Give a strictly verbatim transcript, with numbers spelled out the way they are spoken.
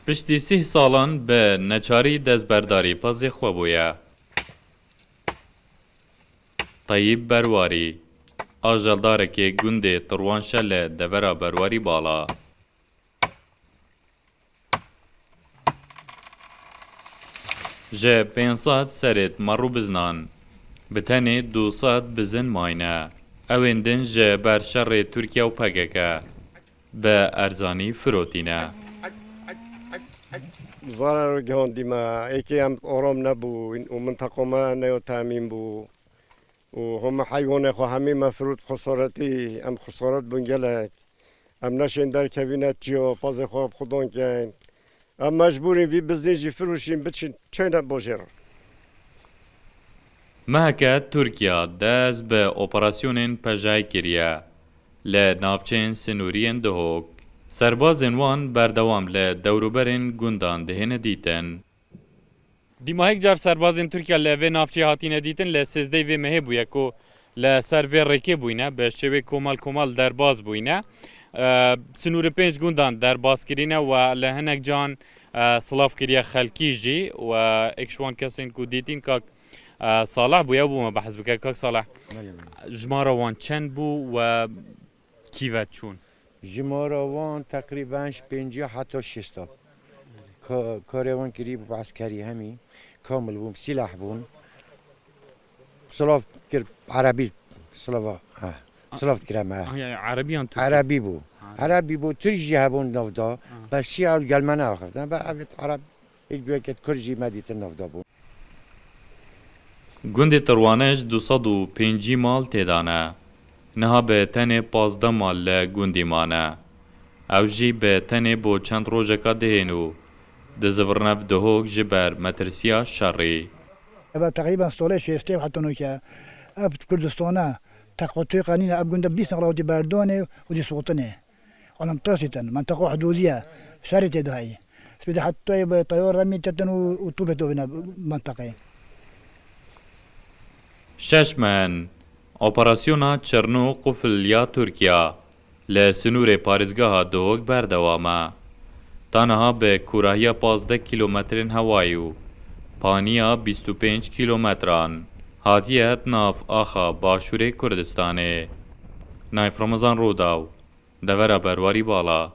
Piştî sîh salan bi neçarî destberdarî pezê xwe bûye. Teyîb Berwarî, ajeldarekê gundê Tirwanşe li devera Berwarî Bala. Ji pênc sed serêt merû biznan, bi tenê du sed bizin mayne. Ewên din ji ber şerê Tirkiye û P K K bi erzanî firotîne. Zarar gihandî me, êkê em orom nebûn û minteqa me neyo temîn bû. Û hema heywanê xwe hemî me firot xesaretî, em xesaret bûn gelek. Em neşên derkevîne çiya, pezê xwe bi xudan keyn. Em mecbûrîn vî biznî jî firoşîn biçin çêne bajêr. Meheke Tirkiye dest bi operasyonên pejayî kiriye li navçeyên sinûrî yên Duhok. Serbazên wan berdewam li dewrûberên gundan dihêne dîtin. Dîmahêk car serbazên Tirkiye li vê navçeyê hatine dîtin, li sêzdehê vê mehê bûye ku li ser vê rêkê bûyne, bi şêwê komal komal derbas bûyne. E, sinûrê pênc gundan derbas kirîne we li hinek can, e, silav kiriye xelkî jî we êk ji wan kesên ku dîtîn kak, e, Salih bûye, bû me behs bike. Kak Salih, Belê, belê. Jimara wan çend bû we kî ve çûn? Jimara wan teqrîben ji pêncî heta şêst a. Ka-, karê wan kirî bû eskerî hemî. Kamil bûn, sîlah bûn. Silav kir, erebî silava, he. Silav dikire me, he. Ah, yani erebiyan Türk. Erebî bû. Ha. Erebî bû, Tirk jî hebûn nav da. Ha. Bes şî ew gel me neaxiftin. Be evêt ereb, êk du yeket Kurd jî me dîtin nav da bûn. Gundê Tirwane ji du sed û pêncî mal tê de ne. Niha bi tenê pazdeh mal li gundî mane. Ew jî bi tenê bo çend rojeka dihên û dizivirine bi Duhok ji ber metirsiya şerî. Eva teqrîben solê şêstê û heta nûke ev Kurdistana teqotê qenîne, ev gund e bîst nexla wetî berdonê û dî sotinê. Olim tirsitin, menteqa hudûdî ye, şerê tê de heyî. Spî de heta yê bi teyar remî tetin û, û tûfê dovîne menteqeyê. Şeş meh in operasyona Çirno Qufil ya Tirkiye li sinûrê parêzgeha Duhok berdewam e. Ta niha bi kûrahiya pazdeh kîlometrên hewayî û paniya bîst û pênc kîlometran hatiye het nav axa Başûrê Kurdistanê. Nayf Ramazan Rûdaw, Devera Berwarî Bala.